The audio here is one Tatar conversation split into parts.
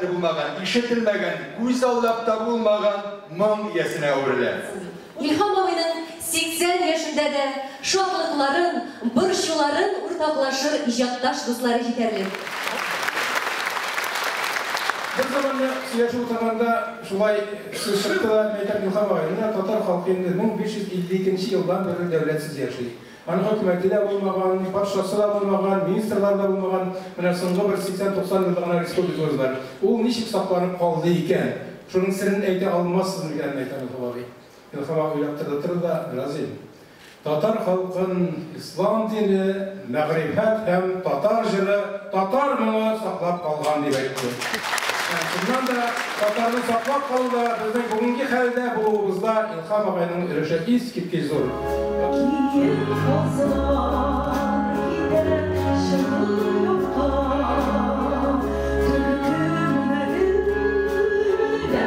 хәтле булмаган, ишетелмәгән, күзаллап та булмаган моң иясенә әверелә. Илһам абыйның 80 яшендә дә шатлыкларын, борчуларын уртаклашыр иҗатташ дуслары җитәрлек. Бер заманны сөйләшеп утырганда шулай сүз чыкты да, мин әйтәм, Илһам агай, менә татар халкы инде 1552 нче елдан бирле дәүләтсез яши. Аның хөкүмәте дә булмаган, патшасы да булмаган, министрлары да булмаган. Менә соңгы бер 80-90 елда гына республикабыз бар. Ул ничек сакланып калды икән? Шуның серен әйтә алмассыз микән, мин әйтәм, Илһам абый. Илһам абый уйлап торды-торды да, Разил, татар халкын ислам дине, мәгърифәт һәм татар җыры, татар моңы саклап калган, дип әйтте. Һәм чыннан да, татарны саклап калуда, безнең бүгенге хәлдә булуыбызда Илһам агайның өлеше искиткеч зур. Киек казлар китә чыгып юкка, Төркемнәре белән гел бергә.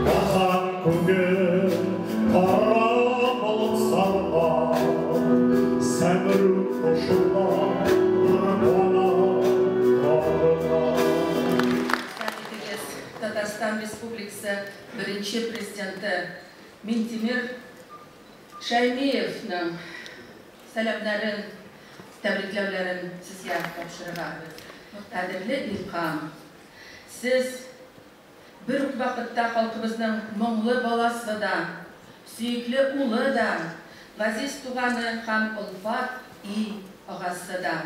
Казан күге кара болыт сарган, Сәмруг кошылар куна карга. Рөхсәт итегез, Татарстан Республикасы беренче Президенты Минтимер Шәймиевның сәламнәрен, тәбрикләүләрен сезгә тапшырырга. Кадерле Илһам, сез бер үк вакытта халкыбызның моңлы баласы да, сөекле улы да, газиз туганы һәм олпат ил агасы да.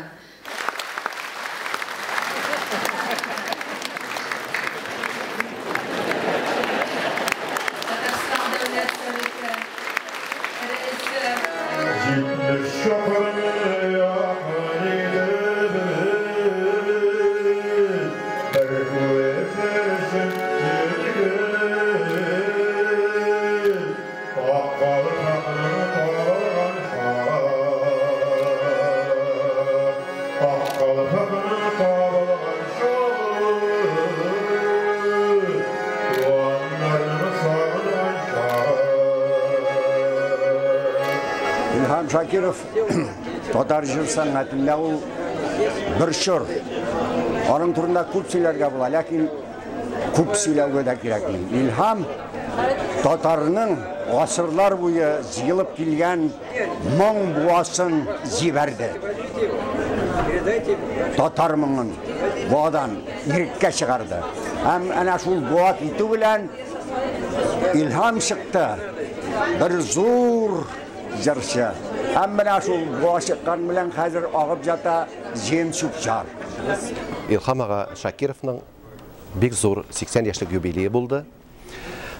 Татарстан Дәүләт Советы Рәисе. 70 чакрым якын иде, Бер күрешер өчен йөргән. Ак калфакның табылган чагы, Ак калфакның табылган чагы, Туганнарны сагынган чагы. Илһам Шакиров татар җыр сәнгатендә ул бер чор. Аның турында күп сөйләргә була, ләкин күп сөйләүгә дә кирәкми. Илһам татарның гасырлар буе җыелып килгән моң буасын җибәрде. Татар моңын буадан иреккә чыгарды. Һәм әнә шул буа китү белән Илһам чыкты. Бер зур җырчы. Һәм менә шул буа чыккан белән хәзер агып ята җыен чүп-чар. Илһам ага Шакировның бик зур 80 яшьлек юбилее булды.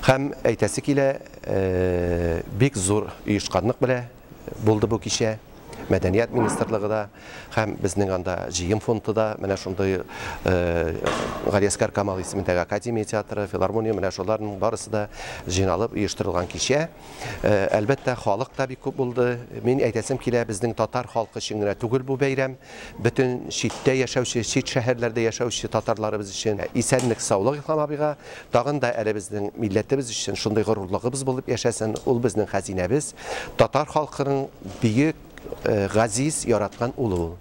Һәм әйтәсе килә, бик зур оешканлык белән булды бу кичә. Мәдәният министрлыгы да һәм безнең анда җыен фонды да, менә шундый Галиәсгар Камал исемендәге академия театры, филармония, менә шуларның барысы да җыйналып оештырылган кичә. Әлбәттә, халык та бик күп булды. Мин әйтәсем килә, безнең татар халкы өчен генә түгел бу бәйрәм. Бөтен читтә яшәүче, чит шәһәрләрдә яшәүче татарларыбыз өчен исәнлек, саулык Илһам абыйга. Тагын да әле безнең милләтебез өчен шундый горурлыгыбыз булып яшәсен. Ул безнең хәзинәбез. Татар халкының бөек, газиз, яраткан улы ул.